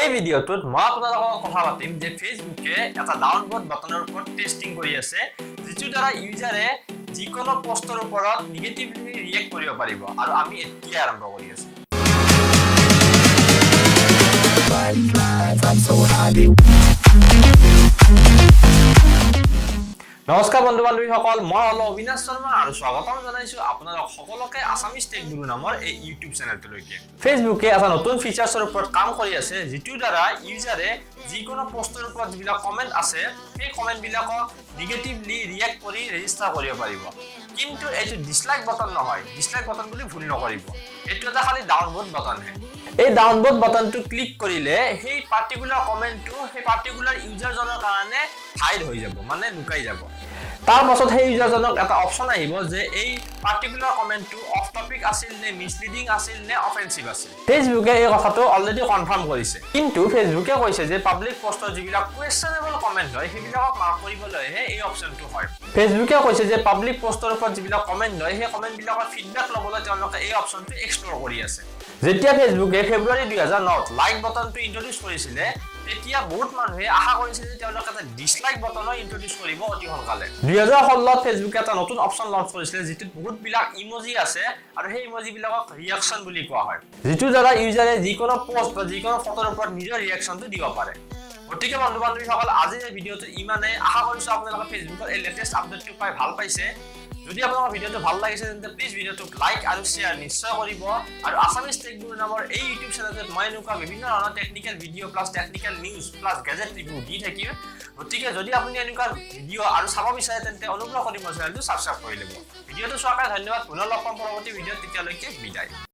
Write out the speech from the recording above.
এই ভিডিঅ'টোত মই আপোনালোকৰ কথা পাতিম যে ফেচবুকে এটা ডাউনভোট বাটনৰ ওপৰত টেষ্টিং কৰি আছে, যিটোৰ দ্বাৰা ইউজাৰে যিকোনো পষ্টৰ ওপৰত নিগেটিভলি ৰিয়েক্ট কৰিব পাৰিব। আৰু আমি এতিয়া আৰম্ভ কৰি আছোঁ। I'm so high. নমস্কাৰ বন্ধু বান্ধৱীসকল, মই হলো অবিনাশ শৰ্মা আৰু স্বাগতম জনাইছো আপোনালোক সকলোকে আছামিজ টেক গুৰু নামৰ এই ইউটিউব চেনেলটোলৈকে। ফেচবুকে এটা নতুন ফিচাৰ্ছৰ ওপৰত কাম কৰি আছে, যিটোৰ দ্বাৰা ইউজাৰে যিকোনো পষ্টৰ ওপৰত যিবিলাক কমেণ্ট আছে, সেই কমেণ্টবিলাকক নিগেটিভলি ৰিয়েক্ট কৰি ৰেজিষ্টাৰ কৰিব পাৰিব। কিন্তু এইটো ডিছলাইক বটন নহয়, ডিছলাইক বটন বুলি ভুল নকৰিব। এইটো এটা খালি ডাউনভোট বটনহে। এই ডাউনভোট বটনটো ক্লিক কৰিলে সেই পাৰ্টিকুলাৰ কমেণ্টটো সেই পাৰ্টিকুলাৰ ইউজাৰজনৰ কাৰণে হাইড হৈ যাব, মানে লুকাই যাব। তাৰ পাছত সেই ইউজাৰজনক এটা অপশ্যন আহিব যে এই পাৰ্টিকুলাৰ কমেণ্টটো অফ টপিক আছিল নে মিছলিডিং আছিল নে অফেন্সিভ আছিল। ফেচবুকে এই কথাটো অলৰেডি কনফাৰ্ম কৰিছে। কিন্তু ফেচবুকে কৈছে যে পাব্লিক পষ্টৰ যিবিলাক কুৱেশ্যনেবল কমেণ্ট হয়, সেইবিলাকক মাৰ্ক কৰিবলৈহে এই অপশ্যনটো হয়। ফেচবুকে কৈছে যে পাব্লিক পষ্টৰ ওপৰত যিবিলাক কমেণ্ট হয়, সেই কমেণ্টবিলাকৰ ফিডবেক ল'বলৈ তেওঁলোকে এই অপশ্যনটো এক্সপ্ল'ৰ কৰি আছে। যেতিয়া ফেচবুকে ফেব্ৰুৱাৰী 2009ত লাইক বটনটো ইণ্ট্ৰডিউচ কৰিছিলে, তেতিয়া বহুত মানুহে আশা কৰিছিল যে তেওঁলোকে এটা ডিছলাইক বটনো ইণ্ট্ৰডিউচ কৰিব অতি সোনকালে। 2016ত ফেচবুকে এটা নতুন অপশ্যন লঞ্চ কৰিছিলে, যিটোত বহুতবিলাক ইমজি আছে আৰু সেই ইমজিবিলাকক ৰিয়েকশ্যন বুলি কোৱা হয়, যিটোৰ দ্বাৰা ইউজাৰে যিকোনো পষ্ট বা যিকোনো ফটোৰ ওপৰত নিজৰ ৰিয়েকশ্যনটো দিব পাৰে। গতিকে বন্ধু বান্ধৱীসকল, আজিৰ এই ভিডিঅ'টো ইমানেই। আশা কৰিছোঁ আপোনালোকে ফেচবুকৰ এই লেটেষ্ট আপডেটটো পাই ভাল পাইছে। যদি আপোনালোকৰ ভিডিঅ'টো ভাল লাগিছে, তেন্তে প্লিজ ভিডিঅ'টোক লাইক আৰু শ্বেয়াৰ নিশ্চয় কৰিব। আৰু আছামিজ টেক গুৰু নামৰ এই ইউটিউব চেনেলটোত মই এনেকুৱা বিভিন্ন ধৰণৰ technical video plus technical news plus gadget review দি থাকিম। গতিকে যদি আপুনি এনেকুৱা ভিডিঅ' আৰু চাব বিচাৰে, তেন্তে অনুগ্ৰহ কৰি মোৰ চেনেলটো ছাবস্ক্ৰাইব কৰি ল'ব। ভিডিঅ'টো চোৱাৰ কাৰণে ধন্যবাদ। পুনৰ লগ পাম পৰৱৰ্তী ভিডিঅ'ত। তেতিয়ালৈকে বিদায়।